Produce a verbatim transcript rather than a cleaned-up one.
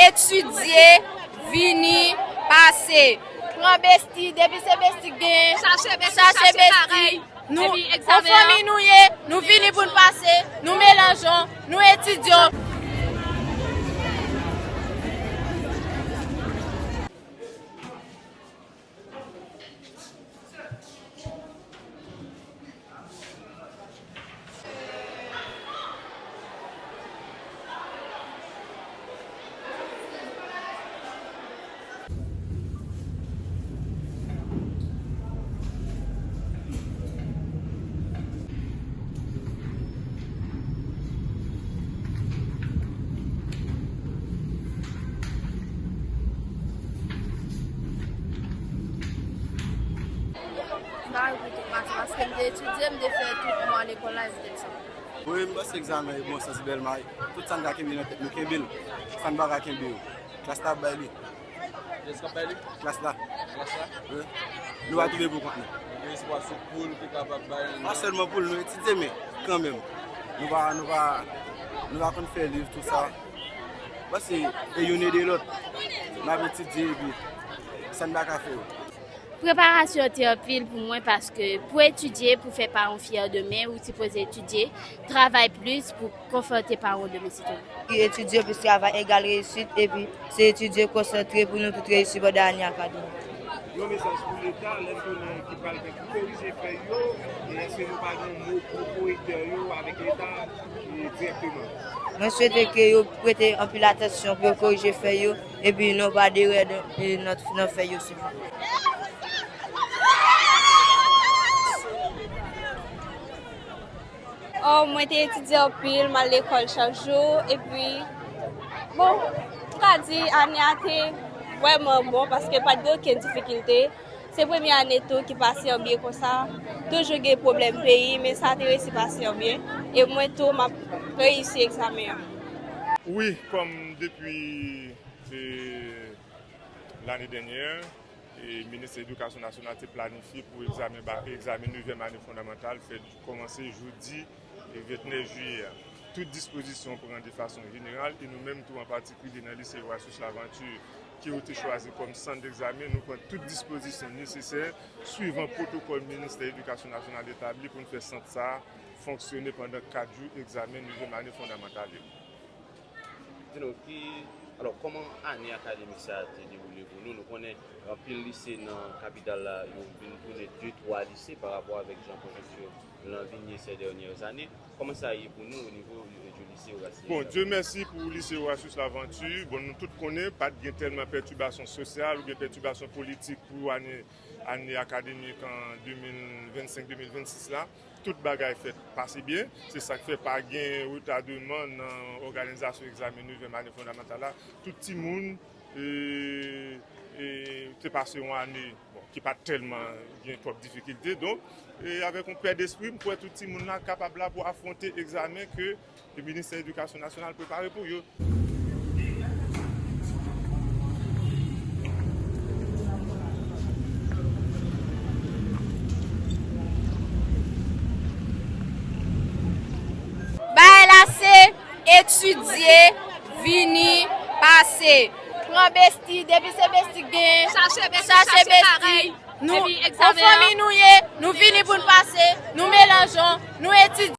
Etidye, vini, pase. Pran besti, depi se besti k genyen, chache besti, chache besti. Nou, yon fanmi nou ye, nou vini pou n pase, nou melanjon, nou etidyon. M pa regrete pati paske m te etidye, m te fè tout mwa lekòl la, e m te desann. Wi, m panse egzamen yo bon, sansibèlman, tout sa n ka kenbe nan tèt nou, kenbe l. Sa n pa ka kenbe yo. Klas la ap bay li. Kiyès k ap bay li? Klas la. Klas la? Wi. Nou va twouve pou kont nou. Nou gen espwa sou poul ki kapab bay nou. Pa sèlman poul, nou etidye, men kanmenm. Nou va, nou va, nou va konn fè liv, tout sa. Paske e youn ede lòt. N ap etidye epi sa n pa ka fè yo. Preparasyon an te anpil pou mwen paske pou etidye, pou fè paran w fyè demen, ou sipoze etidye, travay plis pou konfòte paran w demen sitwayen. Etidye plis travay egal reyisit, epi se etidye konsantre pou nou tout reyisi pandan ane akademik. Yon mesaj pou Leta, lè n tounen, ki pral fè pou korije fèy yo, e èske nou pa gen mo pou korektè yo avèk Leta, e, dirèkteman? Mwen swete ke yo prete anpil atansyon pou yo korije fèy yo, epi non pa derè nan, nan, nan fèy yo, silvouplè. Oh, mwen te etidye anpil, m al lekòl chak jou, epi, bon, m ka di ane a te vrèman bon paske pa t gen okenn difikilte. Se premye ane tou ki pase an byen konsa. Toujou gen pwoblèm peyi, men sa te resi pase an byen. E mwen tou, m ap reyisi egzamen an. Wi, kòm depi, e, lane dènyè, e, Ministè Edikasyon Nasyonal te planifye pou egzamen ba-, egzamen nevyèm ane fondamantal fèt kòmanse jodi, e, vennèf jiyè a. Tout dispozisyon pran de fason jeneral e nou menm tou an patikilye nan lise Erastus Laventure ke yo te chwazi kòm sant degzamen, nou pran tout dispozisyon nesesè swivan pwotokòl Ministè Edikasyon Nasyonal etabli pou n fè sant sa a fonksyone pandan kat jou egzamen nevyèm ane fondamantal yo. Di nou ki, alò, kòman ane akademik sa a te dewoule pou nou? Nou konnen anpil lise nan kapital la, yo vin tounen de, twa lise pa rapò avèk jan konjonkti lan vin ye sè dènyè zane. Kòman sa ye pou nou o nivo, e, di lise Horace Louis Laventure? Bon, Dye mèsi pou lise Erastus Laventure. Bon, nou tout konnen, pa t gen tèlman pètibasyon sosyal oubyen pètibasyon politik pou ane, ane akademik an de mil vennsenk, de mil vennsis la. Tout bagay fèt pase byen. Se sa k fè pa gen retademan nan òganizasyon egzamen nevyèm ane fondamantal la. Tout timoun, e, e, te pase yon ane, bon, ki pa t tèlman gen twòp difikilte. Donk, e, avèk yon pè despri, m kwè tout timoun la kapab la pou afwonte egzamen ke Ministè Edikasyon Nasyonal prepare pou yo. Bagay la se etidye, vini, pase. Pran besti, depi se besti k genyen, chache besti, chache besti. Nou, yon fanmi nou ye, nou vini pou n pase, nou melanjon, nou etidye.